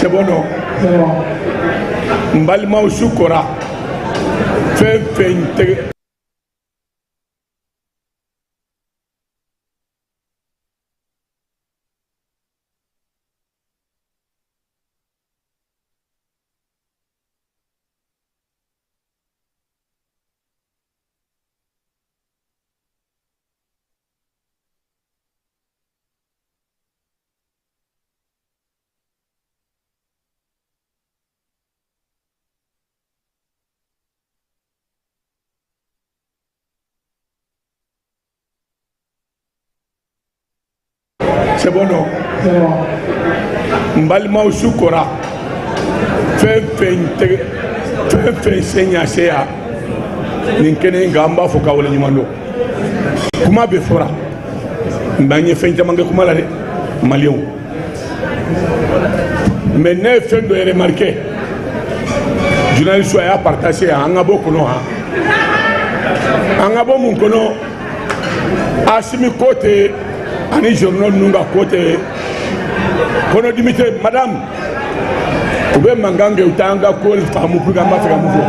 C'est bon, non? C'est bon. N balimaw, su kora, fɛn fɛn tɛ. C'est bon, non? C'est bon. N balimaw, su kora, fɛn fɛn tɛ, fɛn fɛn sen ɲa se yan nin kɛnɛ in kan, an b'a fɔ k'a waleɲuman dɔn. Kuma bɛ fɔra nka an ye fɛn caman kɛ kuma la dɛ, maliyɛnw. Mais ne ye fɛn dɔ remarqué, journaliste a y'a partagé yan. An ka bɔ kɔnɔ han, an ka bɔ mun kɔnɔ? Asimi ko tɛ ani journaux ninnu ka ko tɛ, kɔnɔdimi tɛ. Madame, u bɛ mankan kɛ, u t'an ka ko faamu pour que an b'a fɛ ka mun fɔ.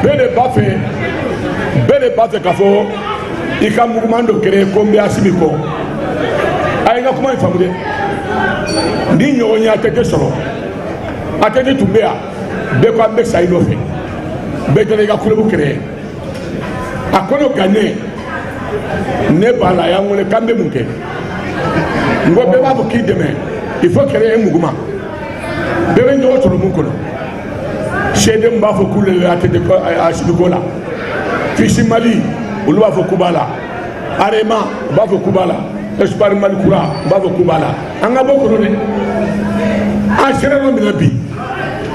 Bɛɛ de b'a fɛ, bɛɛ de b'a fɛ k'a fɔ i ka mouvement dɔ créer ko n bɛ Asimi kɔ. A ye n ka kuma in faamu dɛ. Ni ɲɔgɔn ye ATT sɔrɔ, ATT tun bɛ yan, bɛɛ ko an bɛ sa i nɔfɛ, bɛɛ taara i ka club créer. A kɔnɔ gannen ne b'a la, a y'an wele k'an bɛ mun kɛ. N ko bɛɛ b'a fɔ k'i dɛmɛ, il faut créer un mouvement, bɛɛ bɛ ɲɔgɔn sɔrɔ mun kɔnɔ. CDM b'a fɔ k'olu bɛ ATT ko Asimi ko la, FIS Mali olu b'a fɔ k'u b'a la, AREMA u b'a fɔ k'u b'a la, Espoir Mali Kura u b'a fɔ k'u b'a la. An ka bɔ kɔnɔ dɛ. An sera yɔrɔ min na bi,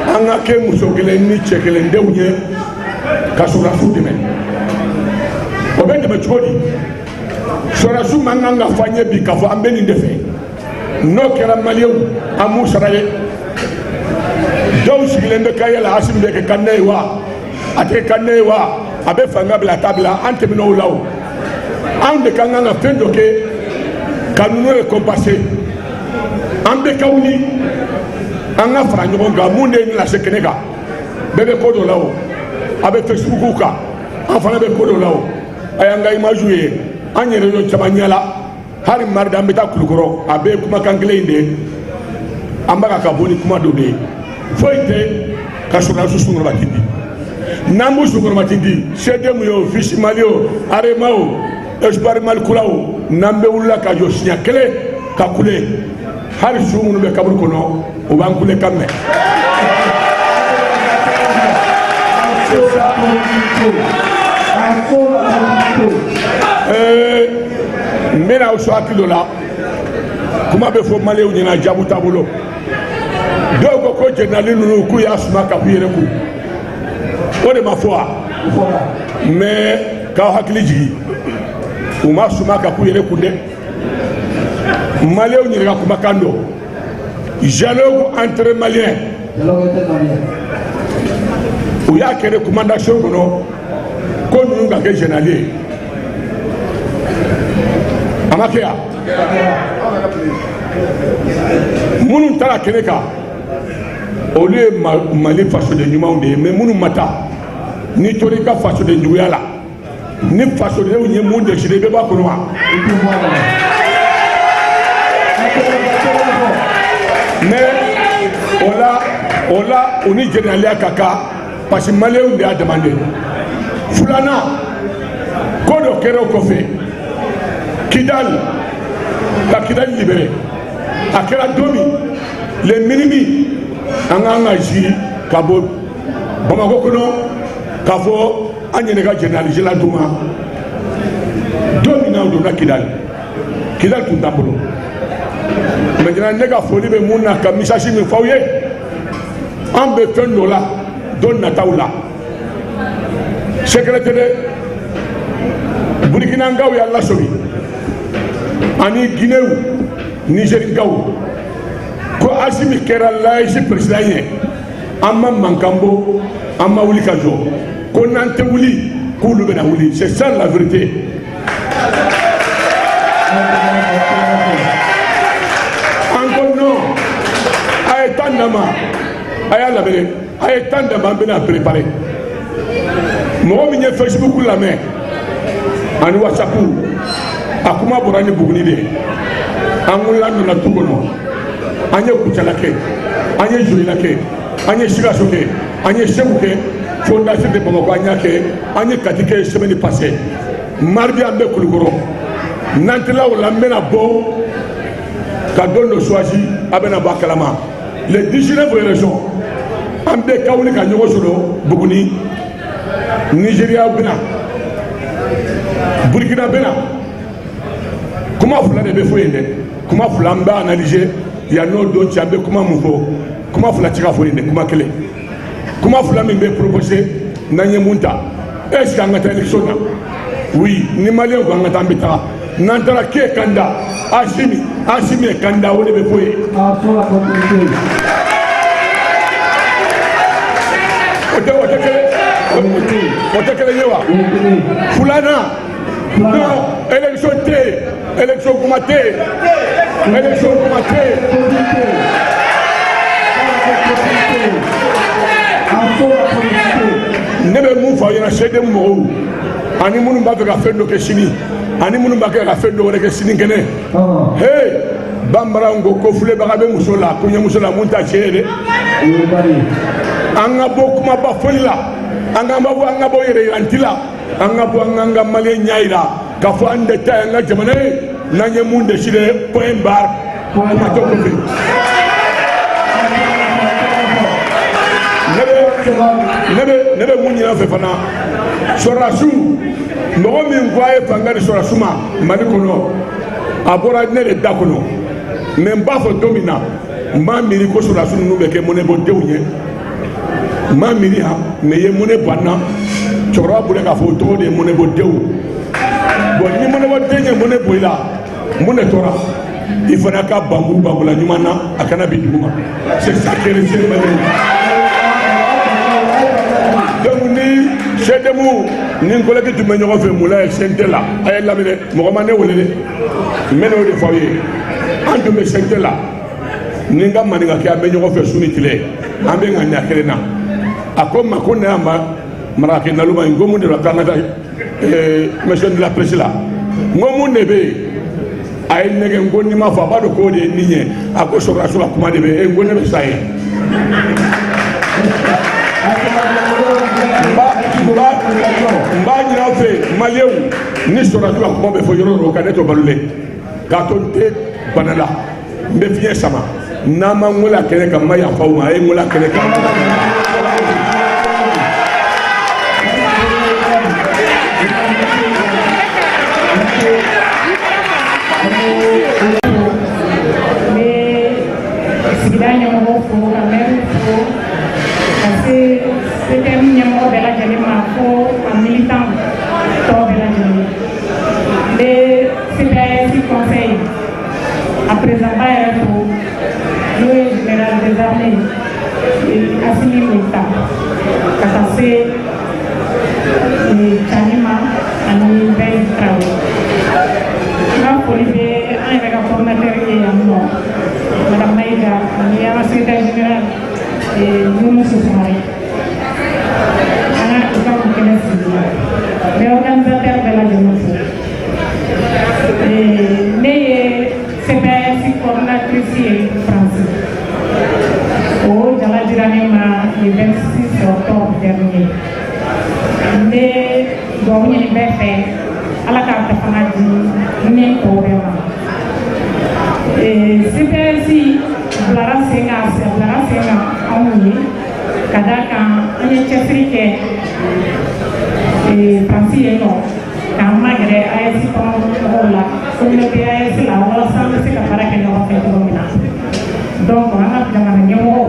an ka kɛ muso kelen ni cɛ kelen denw ye ka sɔrɔdasiw dɛmɛ. O bɛ dɛmɛ cogo di? Sɔrɔdasiw man kan ka fɔ an ye bi k'a fɔ an bɛ nin de fɛ. N'o kɛra, maliyɛnw, an b'u sara ye. Dɔw sigilen bɛ ka yala Asimi bɛ kɛ candidat ye wa, a tɛ kɛ candidat ye wa, a bɛ fanga bila, a t'a bila, an tɛmɛna o la. O anw de ka kan ka fɛn dɔ kɛ ka ninnu récompenser. An bɛ ka wuli, an ka fara ɲɔgɔn kan. Mun de ye nin lase kɛnɛ kan? Bɛɛ bɛ ko dɔ la, o a bɛ Facebook kan, an fana bɛ ko dɔ la. O a y'an ka image ye, an yɛrɛ yɔ caman ɲɛ la. Hali mardi an bɛ taa Kulukɔrɔ, a bɛɛ ye kumakan kelen in de ye. An b'a ka bɔ ni kuma dɔ de ye, foyi tɛ ka sɔrɔdasiw sunkɔrɔba di. N'an b'u sunkɔrɔba di, CDM ye o, FIS Mali o, AREMA o, Espoir Mali Kura o, n'an bɛ wulila ka jɔ siɲɛ kelen ka kule, hali su minnu bɛ kaburu kɔnɔ, u b'an kule kan mɛn. C'est ça. N bɛna aw sɔn hakili dɔ la. Kuma bɛ fɔ maliyɛnw ɲɛna, jaabu t'a bolo. Dɔw ko ko jɛnali ninnu k'u y'a suma ka k'u yɛrɛ kun, o de ma fɔ wa? Mais k'aw hakili jigin, u ma suma ka k'u yɛrɛ kun dɛ. Maliyɛnw yɛrɛ ka kumakan don, dialogue entre maliens. Dialogue intermalien. U y'a kɛ recommandation kɔnɔ ko ninnu ka kɛ général ye. A ma kɛ yan. Minnu taara kɛnɛ kan, olu ye Mali fasoden ɲumanw de ye. Mais minnu ma taa, n'i tora i ka fasoden juguya la, ni fasodenw ye mun décider, i bɛ bɔ a kɔnɔ wa? I t'u bɔ a kɔnɔ. A tɛgɛ fɔ, tɛgɛ fɔ. Mais o la, u ni jɛnɛya ka kan parce que maliyɛnw de y'a demandé. Filanan, ko dɔ kɛra o kɔfɛ, Kidali, ka Kidali libéré, a kɛra don min le minuit, an k'an ka sigi ka bɔ Bamakɔ kɔnɔ k'a fɔ an yɛrɛ ka jɛnɛya la d'u ma. Don min na u donna Kidali, Kidali tun t'an bolo. Maintenant, ne ka foli bɛ mun na, ka message min f'aw ye, an bɛ fɛn dɔ la don nataw la, secret tɛ dɛ. Burkinakaw y'a lasɔmi ani Guinéw, Nigérikaw, ko Asimi kɛra l'AES président ye, an ma mankan bɔ, an ma wuli ka jɔ, ko n'an tɛ wuli, k'olu bɛna wuli. C'est ça la vérité. d'a ma, a y'a labɛn, a ye temps d'a ma, an bɛna préparer. Mɔgɔ min ye Facebook lamɛn ani WhatsApp, a kuma bɔra ni Buguni de ye. An wulila, an donna du kɔnɔ, an ye Kucala kɛ, an ye Joyila kɛ, an ye Sikaso kɛ, an ye Segu kɛ, fondation de Bamakɔ an y'a kɛ, an ye Kati kɛ semaine passée. Mardi an bɛ Kulukɔrɔ, n'an tilala o la, n bɛna bɔ ka don dɔ choisi, a bɛna bɔ a kalama. Les 19 régions, an bɛɛ ka wuli ka ɲɔgɔn sɔrɔ Buguni. Nigéria bɛna, Burkina bɛna. Kuma fila de bɛ fɔ yen dɛ, kuma fila an b'a analyser yan n'o don cɛ. An bɛ kuma mun fɔ? Kuma fila tɛ ka fɔ yen dɛ, kuma kelen. Kuma fila min bɛ proposer, n'an ye mun ta? Est ce que an ka taa élection na? Oui, ni maliyɛn ko an ka taa, an bɛ taga. N'an taara, qui est candidat? Assimi. Assimi est candidat, o de bɛ fɔ yen. Sur la continuité. O tɛ kelen, o tɛ kelen ye wa? O ye kelen ye. Filanan, non, élection tɛ yen, élection kuma tɛ yen, élection kuma tɛ yen. Continuité. Continuité. Sur la continuité. Ne bɛ mun fɔ aw ɲɛna? CDM mɔgɔw ani minnu b'a fɛ ka fɛn dɔ kɛ sini, ani minnu b'a kɛ ka fɛn dɔ wɛrɛ kɛ sini kɛnɛ, hey, bamananw ko ko filebaga bɛ muso la, kɔɲɔmuso la, mun ta cɛ ye dɛ. O ye bari ye. An ka bɔ kumaba fɔli la, an ka bɔ, an ka bɔ yɛrɛ yiranti la, an ka bɔ, an k'an ka maliyɛn ɲɛ yira k'a fɔ an de ta ye an ka jamana ye. N'an ye mun décider, point barre, kuma tɛ kɔfɛ. Ne bɛ mun ɲini aw fɛ fana? Sɔrɔdasiw, mɔgɔ min ko a ye fanga di sɔrɔdasiw ma Mali kɔnɔ, a bɔra ne de da kɔnɔ. Mais n b'a fɔ don min na, n b'a miiri ko sɔrɔdasi ninnu bɛ kɛ mɔnɛbɔdenw ye, n b'a miiri han, mais i ye mɔnɛ bɔ an na. Cɛkɔrɔba bolo k'a fɔ o tɔgɔ de ye mɔnɛbɔdenw. Bon, ni mɔnɛbɔden ye mɔnɛ bɔ i la, mun de tora? I fana ka bambu bambula ɲuman na, a kana bin dugu ma. C'est ça qui est le malien. Donc ni CDM ni n collègue tun bɛ ɲɔgɔn fɛ mun la ye CNT la, a ye lamɛn dɛ, mɔgɔ ma ne wele dɛ, n bɛ n'o de fɔ aw ye. An tun bɛ CNT la ni n ka maninkakɛ, an bɛ ɲɔgɔn fɛ su ni tile, an bɛ ŋaniya kelen na. A ko n ma ko ne y'a ma marakɛ naloma n ko mun de la k'an ka taa maison de la presse la? N ko mun de bɛ yen? A ye nɛgɛ. N ko n'i ma fɔ, a b'a dɔn k'o de ye nin ye. A ko sɔrɔdasiw ka kuma de bɛ yen. N ko ne bɛ sa yen. N b'a ɲini aw fɛ, maliyɛnw, ni sɔrɔdasiw ka kuma bɛ fɔ yɔrɔ o yɔrɔ, ka ne to balolen k'a to n tɛ bana la, n bɛ fiɲɛ sama. N'an ma n wele a kɛnɛ kan, n ma yafa aw ma. A ye n wele a kɛnɛ kan. N bɛ sigida ɲɛmɔgɔw fo, ka mɛriw fo, ka se CTM ɲɛmɔgɔ bɛɛ lajɛlen ma, fo a militant tɔ bɛɛ lajɛlen. N bɛ CPAS conseil a président ba yɛrɛ fo, n'o ye général des armées Assimi Goïta, ka taa se Tiani ma ani Blaise Traoré. N ka foli bɛ an yɛrɛ ka coordinateur ye yan nɔ, madame Maïga, ani an ka secrétaire général Younoussou Soumaré. An ka u ka kun kɛnɛ sigi la. N bɛ organisateur bɛɛ lajɛlen fo. Ne ye CPAS coordinatrice ye France. O jala dira ne ma le 26 octobre dernier. N bɛ dugawu ɲini bɛɛ fɛ, Ala k'a ta fanga di ne tɔw bɛɛ ma. CPAS bilara sen kan, a bilara sen kan anw ye, ka d'a kan an ye cɛsiri kɛ Faransi yen nɔ, k'an magɛrɛ AES kɔnɔ mɔgɔw la, communauté AES la, walasa an bɛ se ka baara kɛ ɲɔgɔn fɛ cogo min na. Donc an ka jamana ɲɛmɔgɔw,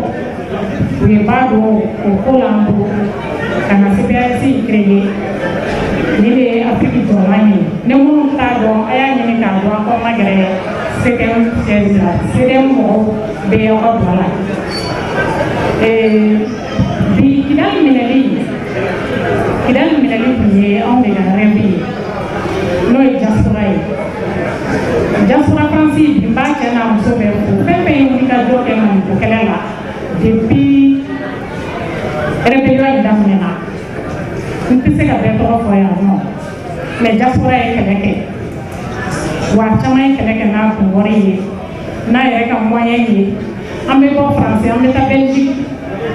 u ye ba don o ko la an bolo ka na CPAS créer. Nin de ye Afiriki jɔlan ye. Ni minnu t'a dɔn, a y'a ɲini k'a dɔn, an k'aw magɛrɛ CTM siège la, CTM mɔgɔw bɛ aw ka bila la. Bi Kidali minɛli, Kidali minɛli tun ye anw de ka rêve ye, n'o ye diaspora ye. Diaspora Faransi bi, n b'a cɛ n'a muso bɛɛ fo, fɛn fɛn ye wulikajɔ kɛ maliko kɛlɛ la. bɛɛ tɔgɔ fɔ yan nɔ, mais diaspora ye kɛlɛ kɛ, wa caman ye kɛlɛ kɛ n'a kun wari ye, n'a yɛrɛ ka moyen ye. An bɛ bɔ Faransi, an bɛ taa Belgique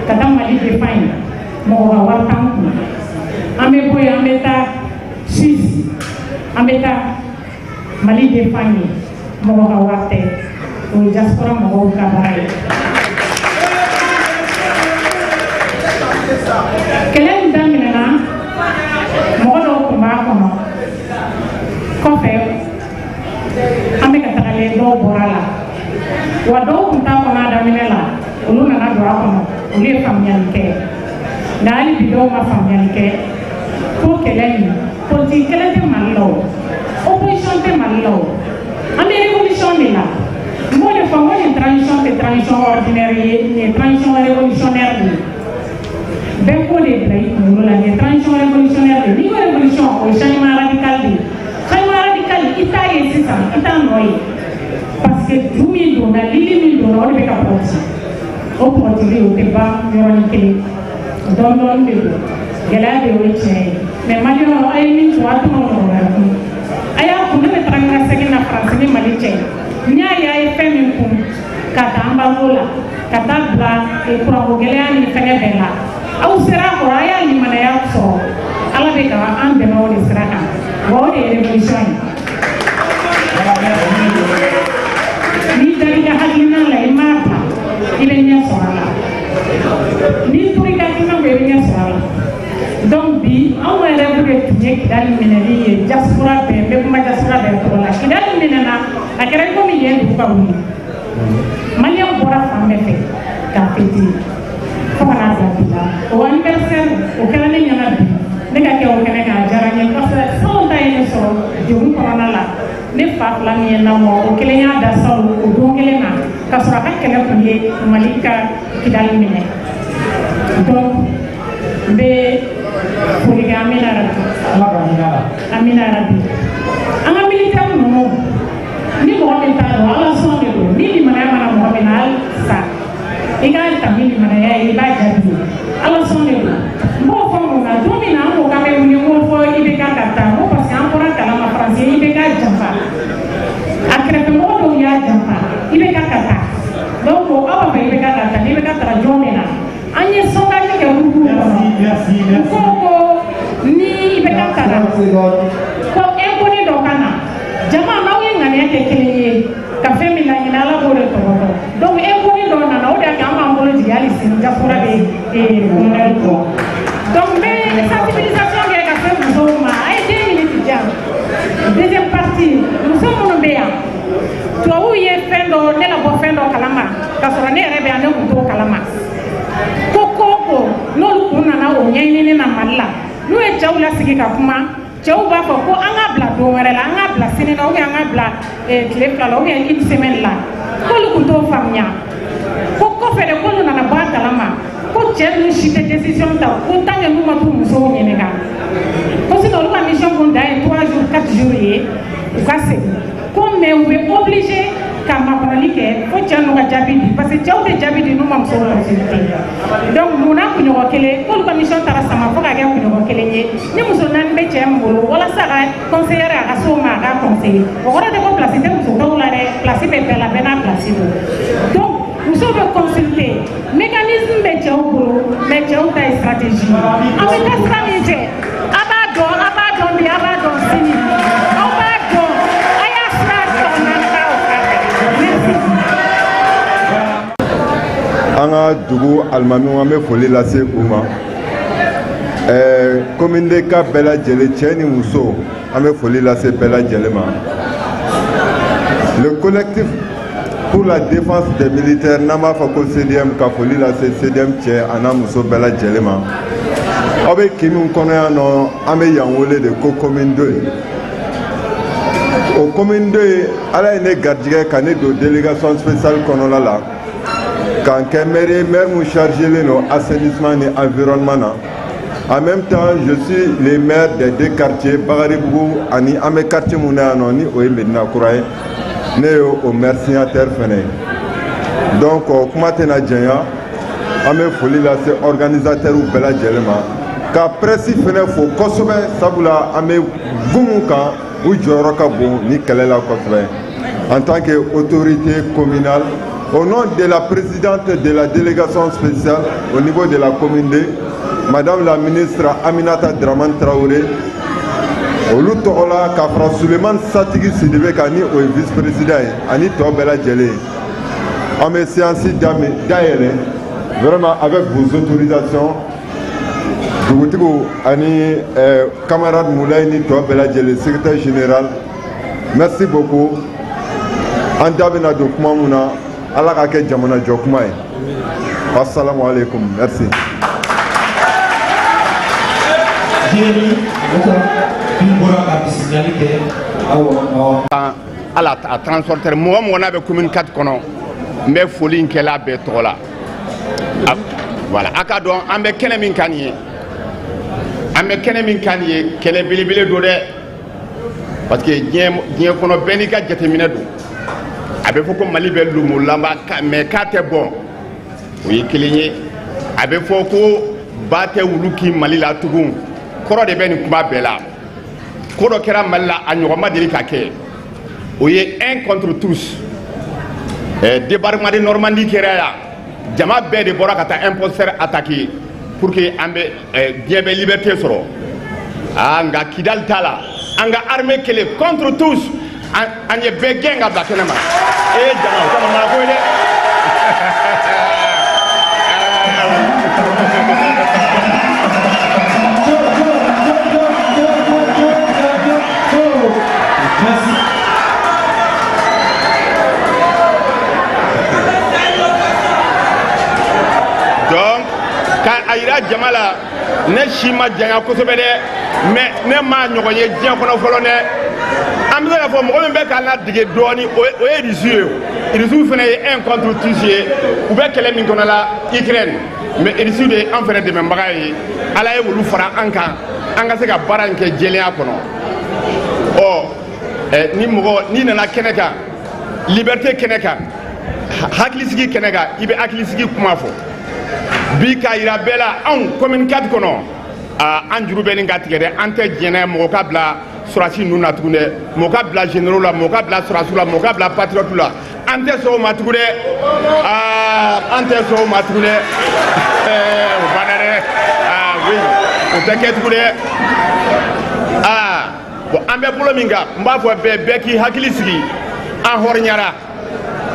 ka taa Mali défend yen, mɔgɔ ka wari t'an kun. An bɛ bɔ yen, an bɛ taa Suisse, an bɛ taa Mali défend yen, mɔgɔ ka wari tɛ. O ye diaspora mɔgɔw ka baara ye. Kɛlɛ in daminɛna, mɔgɔ dɔw tun b'a kɔnɔ, kɔfɛ an bɛ ka tagalen, dɔw bɔra a la, wa dɔw tun t'a kɔnɔ a daminɛ la, olu nana don a kɔnɔ, olu ye faamuyali kɛ. Nka hali bi dɔw ma faamuyali kɛ ko kɛlɛ in, politique kɛlɛ tɛ Mali la, o opposition tɛ Mali la, o an bɛ révolution de la. N b'o de fɔ, n ko nin transition tɛ transition ordinaire ye, nin ye transition révolutionnaire de ye. Bɛɛ k'o de bila i kunkolo la, nin ye transition révolutionnaire de ye. N'i ko révolution, o ye changement radical de ye. Changement radical, i t'a ye sisan, i t'a nɔ ye, parce que ju min donna, lili min donna, o de bɛ ka pɔti. O pɔtili, o tɛ ban yɔrɔnin kelen, dɔɔni dɔɔni de don. Gɛlɛya de, o ye tiɲɛ ye, mais maliyɛnw, a ye min to, a tɛna o ɲɔgɔn wɛrɛ kun. A y'a kun, ne bɛ taga ni ka segin na Faransi ni Mali cɛ, n y'a ye a ye fɛn min kun ka taa embargo la, ka taa bila kuranko gɛlɛya ni fɛngɛ bɛɛ la, aw sera a kɔrɔ, a y'a limanaya sɔrɔ. Ala bɛ ka an dɛmɛ o de sira kan, wa o de ye révolution ye. N'i dar'i ka hakilina la, i m'a ta, i bɛ ɲɛ sɔrɔ a la. N'i tora i ka hakilina kɔ, i bɛ ɲɛ sɔrɔ a la. Donc bi, anw yɛrɛ de tun ye Kidali minɛli ye, diaspora bɛɛ, n bɛ kuma diaspora bɛɛ tɔgɔ la. Kidali minɛna, a kɛra i komi yen dugu ka wuli. Maliyɛn bɔra fan bɛɛ fɛ k'a fêter fo ka n'a bila bi la. O anniversaire, o kɛra ne ɲɛna bi, ne ka kɛ o kɛnɛ kan, a diyara n ye parce que salon ta ye ne sɔrɔ degun kɔnɔna la. Ne fa fila min ye n lamɔ, o kelen y'a da salon o don kelen na, k'a sɔrɔ a ka kɛlɛ tun ye Mali ka Kidali minɛ. Donc n bɛ foli kɛ. Amina rabi. Ala ka hinɛ la. Amina rabi. An ka militaire ninnu, ni mɔgɔ min t'a dɔn, Ala sɔn de don. Ni limanaya mana mɔgɔ min na, hali sa i k'a ta ni limanaya ye, i b'a jaabi ye, Ala sɔn de don. N b'o fɔ mun na? Don min na an ko k'an bɛ wuli, n ko fɔ IBK ka taa, n ko parce que an bɔra kalama, Faransi ye IBK janfa, a kɛrɛfɛmɔgɔ dɔw y'a janfa, IBK ka taa. Donc aw b'a fɔ IBK ka taa, ni IBK taara, jɔn bɛ na? An ye sondage kɛ groupe kɔnɔ. Merci, U merci. ko ko ni IBK taara, ko inconnu dɔ ka na. Jama, n'aw ye ŋaniya kɛ kelen ye ka fɛn min laɲini, Ala b'o de tɔbɔtɔ. Donc inconnu dɔ nana, o de y'a kɛ an b'an bolo jigin hali sini, diaspora bɛ colonel kɔ. Donc n bɛ sensibilisation kɛ ka se musow ma. A ye 2 minutes di yan. Deuxième partie, muso minnu bɛ yan, tubabuw ye fɛn dɔ, ne la bɔ fɛn dɔ kalama k'a sɔrɔ ne yɛrɛ bɛ yan, ne tun t'o kalama. Ko ko o ko n'olu kun nana o ɲɛɲini na Mali la, n'u ye cɛw lasigi ka kuma, cɛw b'a fɔ ko an k'a bila don wɛrɛ la, an k'a bila sini na, ou bien an k'a bila tile 2 la, ou bien une semaine la. K'olu tun t'o faamuya. Ko kɔfɛ de, k'olu nana bɔ a kalama ko cɛ ninnu si tɛ décision ta ko tant que n'u ma t'u musow ɲininka, ko sinon olu ka mission kun dan ye 3 jours, 4 jours ye, u ka segin. Ko mais u bɛ obligé ka makɔnɔli kɛ fo cɛ ninnu ka jaabi di, parce que cɛw tɛ jaabi di n'u ma musow consulter. Donc munna kunɲɔgɔn kelen, k'olu ka mission taara sama fo k'a kɛ kunɲɔgɔn kelen ye, ni muso naani bɛ cɛ min bolo walasa a ka conseillère a ka s'o ma, a k'a conseiller, o kɔrɔ tɛ ko place tɛ muso tɔw la dɛ, place bɛ bɛɛ la, bɛɛ n'a place don. Donc musow bɛ consulter, mécanisme bɛ cɛw bolo, mais cɛw ta ye stratégie ye. An bɛ taa sira min fɛ, a b'a dɔn, a b'a dɔn bi, a b'a dɔn sini, aw b'a dɔn, a y'a sira dɔn n'an ka taa o sira fɛ. Merci. An ka dugu alimamiw, an bɛ foli lase u ma. Commune de ka bɛɛ lajɛlen, cɛ ni muso, an bɛ foli lase bɛɛ lajɛlen ma. Le Collectif pour la défense des militaires, n'an b'a fɔ ko CDM, ka foli lase CDM cɛ a n'a muso bɛɛ lajɛlen ma. Aw bɛ kin min kɔnɔ yan nɔ, an bɛ yan wele de ko commune 2 ye. O commune 2 ye, Ala ye ne garijɛgɛ ka ne don délégation spéciale kɔnɔna la, k'an kɛ maire ye, maire mun chargé don assainissement ni environnement na. En même temps, je suis le maire des deux quartiers, Bagaribugu ani an bɛ quartier mun na yan nɔ, ni o ye Medina Kura ye, ne ye o maire signataire fɛnɛ ye. Donc kuma tɛna janya, an bɛ foli lase organisateurs bɛɛ lajɛlen ma. Ka presse fɛnɛ fo kosɛbɛ, sabula an bɛ gun mun kan, u jɔyɔrɔ ka bon ni kɛlɛ la kosɛbɛ. En tant que autorité communale, au nom de la présidente de la délégation spéciale au niveau de la commune 2, Madame la ministre Aminata Draman Traoré, olu tɔgɔ la, ka fara Suleiman Satigi Sidibe kan, ni o ye vice président ye, ani tɔ bɛɛ lajɛlen, an bɛ séance dayɛlɛ vraiment avec vos autorisations, dugutigiw ani camarade Moulay ni tɔ bɛɛ lajɛlen, secrétaire général, merci beaucoup. An da bɛna don kuma mun na, Ala ka kɛ jamana jɔ kuma ye. Assalamu alaikum, merci. Jeni min bɔra ka bisimilali kɛ, awɔ. Ala a transporteur, mɔgɔ mɔgɔ n'a bɛ commune 4 kɔnɔ, n bɛ foli in kɛla bɛɛ tɔgɔ la. Voilà, a ka dɔn an bɛ kɛnɛ min kan nin ye, an bɛ kɛnɛ min kan nin ye, kɛlɛ belebele don dɛ, parce que diɲɛ kɔnɔ, bɛɛ n'i ka jateminɛ don. A bɛ fɔ ko Mali bɛ lomo mais k'a tɛ bɔn, o ye kelen ye. A bɛ fɔ ko ba tɛ wulu k'i Mali la tugun. Kɔrɔ de bɛ nin kuma bɛɛ la. Ko dɔ kɛra Mali la, a ɲɔgɔn ma deli ka kɛ, o ye un contre tous. Débarquement de Normandie kɛra yan, jama bɛɛ de bɔra ka taa imposteur attaquer pour que an bɛ diɲɛ bɛ liberté sɔrɔ. Aa, nka Kidali t'a la, an ka armée kelen contre tous, an ye bɛɛ gɛn ka bila kɛnɛ ma. Ee jama, o tɛ manamana ko ye dɛ. Merci. Donc ka a yira jama la, ne si ma janya kosɛbɛ dɛ, mais ne m'a ɲɔgɔn ye diɲɛ kɔnɔ fɔlɔ dɛ. An bɛ se k'a fɔ mɔgɔ min bɛ k'an ladege dɔɔni, o ye Irisi ye. O Irisiw fana ye un contre tous ye, u bɛ kɛlɛ min kɔnɔ la Ukraine, mais Irisiw de ye an fana dɛmɛbaga ye. Ala ye olu fara an kan, an ka se ka baara in kɛ jɛlenya kɔnɔ. Ɔ ni mɔgɔ n'i nana kɛnɛ kan, liberté kɛnɛ kan, hakilisigi kɛnɛ kan, i bɛ hakilisigi kuma fɔ bi k'a yira bɛɛ la. Anw commune 4 kɔnɔ, an juru bɛ nin ka tigɛ dɛ. An tɛ diɲɛ n'a ye mɔgɔ ka bila sɔrɔdasi ninnu na tugun dɛ, mɔgɔ ka bila généraux la, mɔgɔ ka bila sɔrɔdasiw la, mɔgɔ ka bila patriotes la. An tɛ sɔn o ma tugun dɛ. Aa, an tɛ sɔn o ma tugun dɛ. O banna dɛ. Aa oui, o tɛ kɛ tugun dɛ. Aa bon, an bɛ bolo min kan, n b'a fɔ bɛɛ, bɛɛ k'i hakili sigi. An hɔrɔnyara.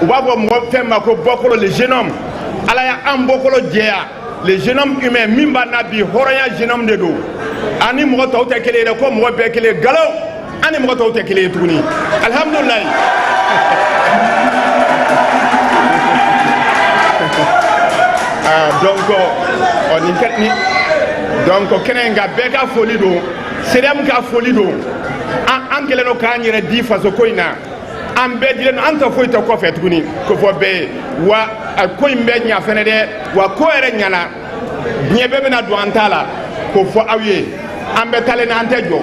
U b'a fɔ mɔgɔ fɛn ma ko bɔkolo, le jeune homme. Ala y'an bɔkolo jɛya, le jeune homme humain min b'an na bi, hɔrɔnya jeune homme de don. An ni mɔgɔ tɔw tɛ kelen ye dɛ. Ko mɔgɔ bɛɛ kelen, nkalon. An ni mɔgɔ tɔw tɛ kelen ye tuguni, alihamudulilayi. Ah, donc ɔ nin kɛ ni donc kɛnɛ in kan, bɛɛ ka foli don, CDM ka foli don. An kɛlen don k'an yɛrɛ di fasoko in na, an bɛɛ dilen don, an tɛ foyi tɛ kɔfɛ tuguni ko fɔ bɛɛ ye. Wa a ko in bɛ ɲa fɛnɛ dɛ, wa ko yɛrɛ ɲana, diɲɛ bɛɛ bɛna don an ta la k'o fɔ aw ye. An bɛ taalen na, an tɛ jɔ.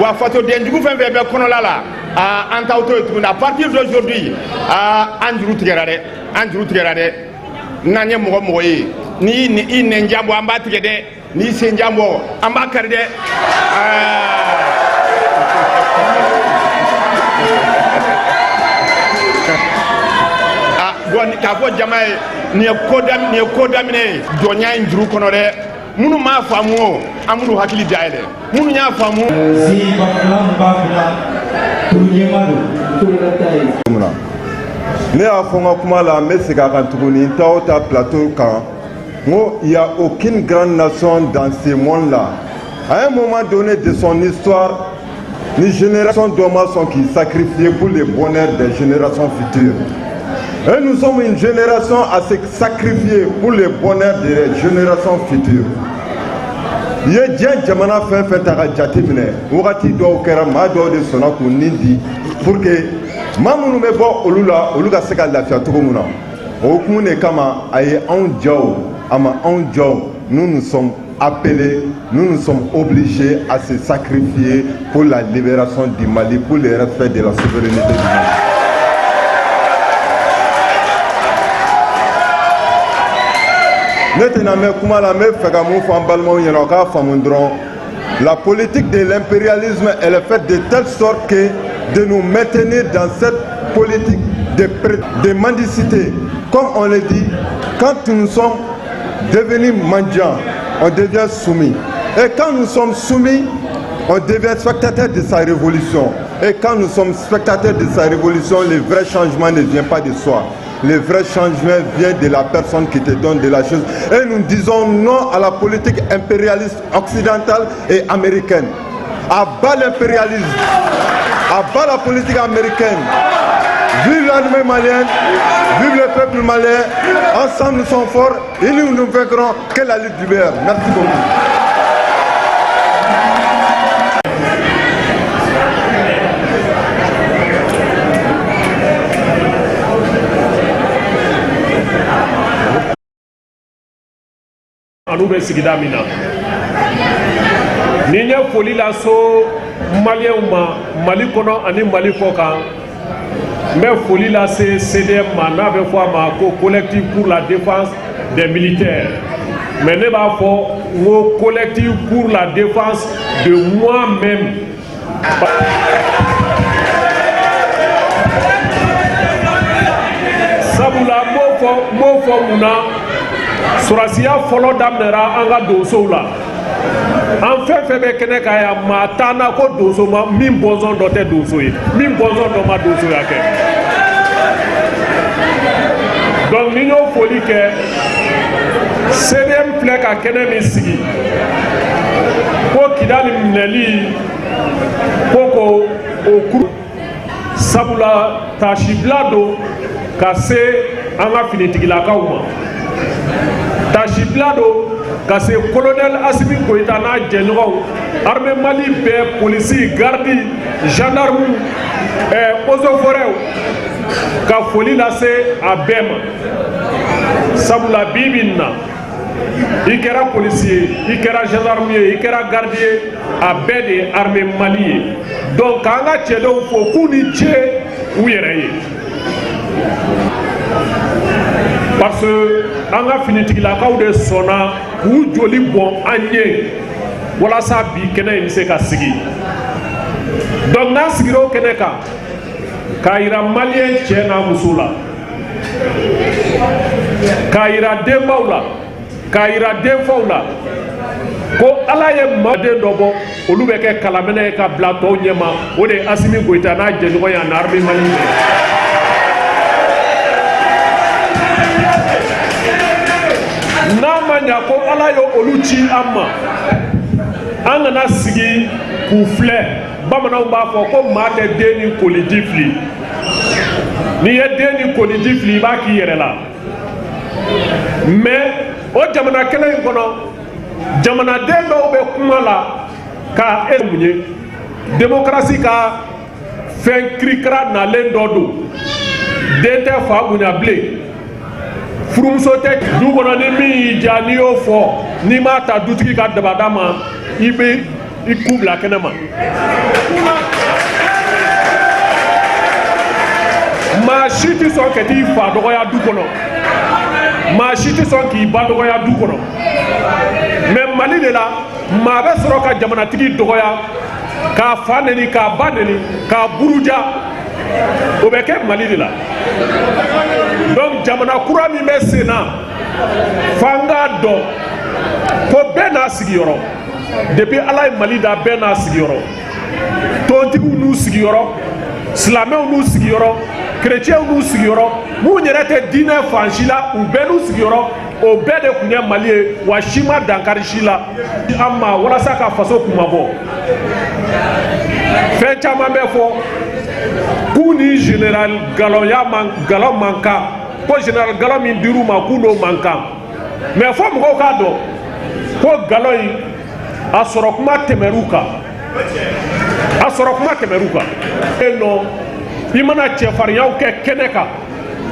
Wa fasoden jugu fɛn fɛn bɛ kɔnɔla la, aa, an t'aw to yen tuguni. À partir d'aujourd'hui, aa, an juru tigɛra dɛ, an juru tigɛra dɛ. N'an ye mɔgɔ mɔgɔ ye n'i i nɛnjan bɔ, an b'a tigɛ dɛ. N'i senjan bɔ, an b'a kari dɛ. Aa. Ah, bon, k'a fɔ jama ye, nin ye ko daminɛ ye jɔnya in juru kɔnɔ dɛ. Minnu m'a faamu o, an b'u hakili dayɛlɛ. Minnu y'a faamu. Si 2000 20,000 tulu ɲɛma don. Ne y'a fɔ n ka kuma la, n bɛ segin a kan tuguni, n t'aw ta plateau kan, n ko il y a aucune grande nation dans ce monde-là, à un moment donné de son histoire, ni génération dɔ ma sɔn k'i sacrifier pour le bonheur des générations futures. Et nous sommes une génération à se sacrifier pour le bonheur des générations futures. I ye diɲɛ jamana fɛn fɛn ta ka jate minɛ, wagati dɔw kɛra, maa dɔw de sɔnna k'u nin di pour que maa minnu bɛ bɔ olu la, olu ka se ka lafiya cogo min na. O hukumu de kama, a ye anw ja o, a ma anw ja o, nous nous sommes appelés, nous nous sommes obligés à se sacrifier pour la libération du Mali, pour le respect de la souveraineté du Mali. Ne tɛna mɛn kuma la, n bɛ fɛ ka mun fɔ an balimaw ɲɛna, o k'a faamu dɔrɔn. La politique de l'impérialisme, elle est faite de telle sorte que de nous maintenir dans cette politique de mendicité. Comme on le dit, quand nous sommes devenus mendiants, on devient soumis. Et quand nous sommes soumis, on devient spectateur de sa révolution. Et quand nous sommes spectateurs de sa révolution, le vrai changement ne vient pas de soi. Le vrai changement vient de la personne qui te donne de la chose. Et nous disons non à la politique impérialiste occidentale et américaine. À bas l'impérialisme, à bas la politique américaine. Vive l'armée malienne, vive le peuple malien. Ensemble, nous sommes forts et nous nous vaincrons, que la lutte libère. Merci beaucoup. Anu bɛ sigida min na, ni n ye foli lase Maliyɛnw ma Mali kɔnɔ ani Mali kɔ kan, n bɛ foli lase CDM ma, n'a bɛ fɔ a ma ko Collectif pour la défense des militaires, mais ne b'a fɔ n ko Collectif pour la défense de moi-même, sabula n b'o fɔ, n b'o fɔ mun na? Sɔrɔsiya fɔlɔ daminɛra an ka donsow la. An fɛn fɛn bɛ kɛnɛ kan yan, maa t'an na ko donso ma min bɔnsɔn dɔ tɛ donso ye, min bɔnsɔn dɔ ma donsoya kɛ. Donc ni n y'o foli kɛ, CDM filɛ ka kɛnɛ min sigi ko Kidali minɛli ko o kuru, sabula tasibila don ka se an ka finitigilakaw ma, tasibila don ka se colonel Assimi Goïta n'a jɛɲɔgɔnw, armée Mali bɛɛ, polisi, garde, gendarme, eaux et forêts, ka foli lase a bɛɛ ma. Sabula bi bi in na, i kɛra polisi ye, i kɛra gendarme ye, i kɛra garde ye, a bɛɛ de ye armée Mali ye. Donc k'an ka cɛdenw fo k'u ni ce u yɛrɛ ye, parce que an ka finitigilakaw de sɔnna k'u joli bɔn an ye walasa bi kɛnɛ in bɛ se ka sigi. Donc n'an sigira o kɛnɛ kan k'a yira Maliyɛn cɛ n'a muso la, k'a yira denbaw la, k'a yira denfaw la ko Ala ye maaden dɔ bɔ, olu bɛ kɛ kalamɛnɛ ye ka bila tɔw ɲɛma, o de ye Assimi Goïta n'a jɛɲɔgɔn ye ani armée Mali ye. N'a ma ɲa ko Ala ye olu ci an ma, an kana sigi k'u filɛ. Bamananw b'a fɔ ko maa tɛ den ni koliji fili. N'i ye den ni koliji fili, i b'a k'i yɛrɛ la. Mais o jamana kelen in kɔnɔ, jamanaden dɔw bɛ kuma la ka e mun ye démocratie ka fɛn kirikara nalen dɔ don, den tɛ fa bonya bilen, furumuso tɛ du kɔnɔ. Ni min y'i diya, n'i y'o fɔ, n'i m'a ta dutigi ka dabada ma, i bɛ i ku bila kɛnɛ ma. Maa si tɛ sɔn ka t'i fa dɔgɔya du kɔnɔ, maa si tɛ sɔn k'i ba dɔgɔya du kɔnɔ. Mais Mali de la, maa bɛ sɔrɔ ka jamanatigi dɔgɔya, k'a fa neni, k'a ba neni, k'a buruja, o bɛ kɛ Mali de la. Donc jamana kura min bɛ sen na, f'an k'a dɔn ko bɛɛ n'a sigiyɔrɔ. Depuis Ala ye Mali da, bɛɛ n'a sigiyɔrɔ. Tontigiw n'u sigiyɔrɔ, silamɛw n'u sigiyɔrɔ, kerecɛnw n'u sigiyɔrɔ, mun yɛrɛ tɛ diinɛ fan si la, u bɛɛ n'u sigiyɔrɔ. O bɛɛ de tun ye Mali ye, wa si ma dankari si la an ma walasa ka faso kunmabɔ. Fɛn caman bɛ fɔ k'u ni général galɔnya man, galon man kan, ko général galon min dir'u ma, k'u n'o man kan. Mais fo mɔgɔw k'a dɔn ko galon in a sɔrɔ kuma tɛmɛr'u kan, a sɔrɔ kuma tɛmɛr'u kan. E nɔ, i mana cɛfarinyaw kɛ kɛnɛ kan,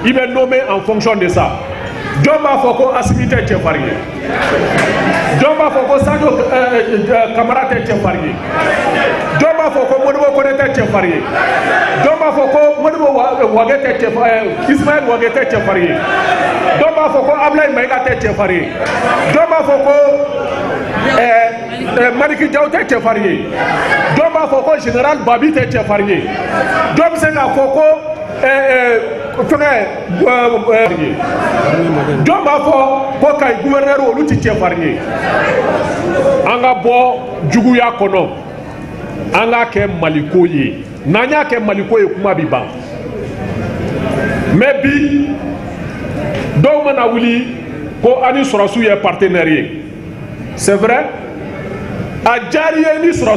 i bɛ nommé en fonction de ça. Jɔn b'a fɔ ko Assimi tɛ cɛfarin ye? Jɔn b'a fɔ ko Sadio Kamara tɛ cɛfarin ye? Jɔn b'a fɔ ko Modibo Kone tɛ cɛfarin ye? Jɔn b'a Dɔw b'a fɔ ko Modibo Wage tɛ cɛ, Ismaël Wage tɛ cɛfarin ye. Dɔw b'a fɔ ko Ablaye Mayiga tɛ cɛfarin ye. Dɔw b'a fɔ ko Maliki Jaw tɛ cɛfarin ye. Dɔw b'a fɔ ko général Babi tɛ cɛfarin ye. Dɔw bɛ se k'a fɔ ko fɛngɛ ye. Dɔw b'a fɔ ko Kayi gouverneur, olu tɛ cɛfarin ye. An ka bɔ juguya kɔnɔ, an k'a kɛ Maliko ye. N'an y'a kɛ Maliko ye, kuma bi ban. Mais bi, dɔw mana wuli ko an ni sɔrɔsiw ye partenaire ye, c'est vrai, a diyara i ye ni sɔrɔsiw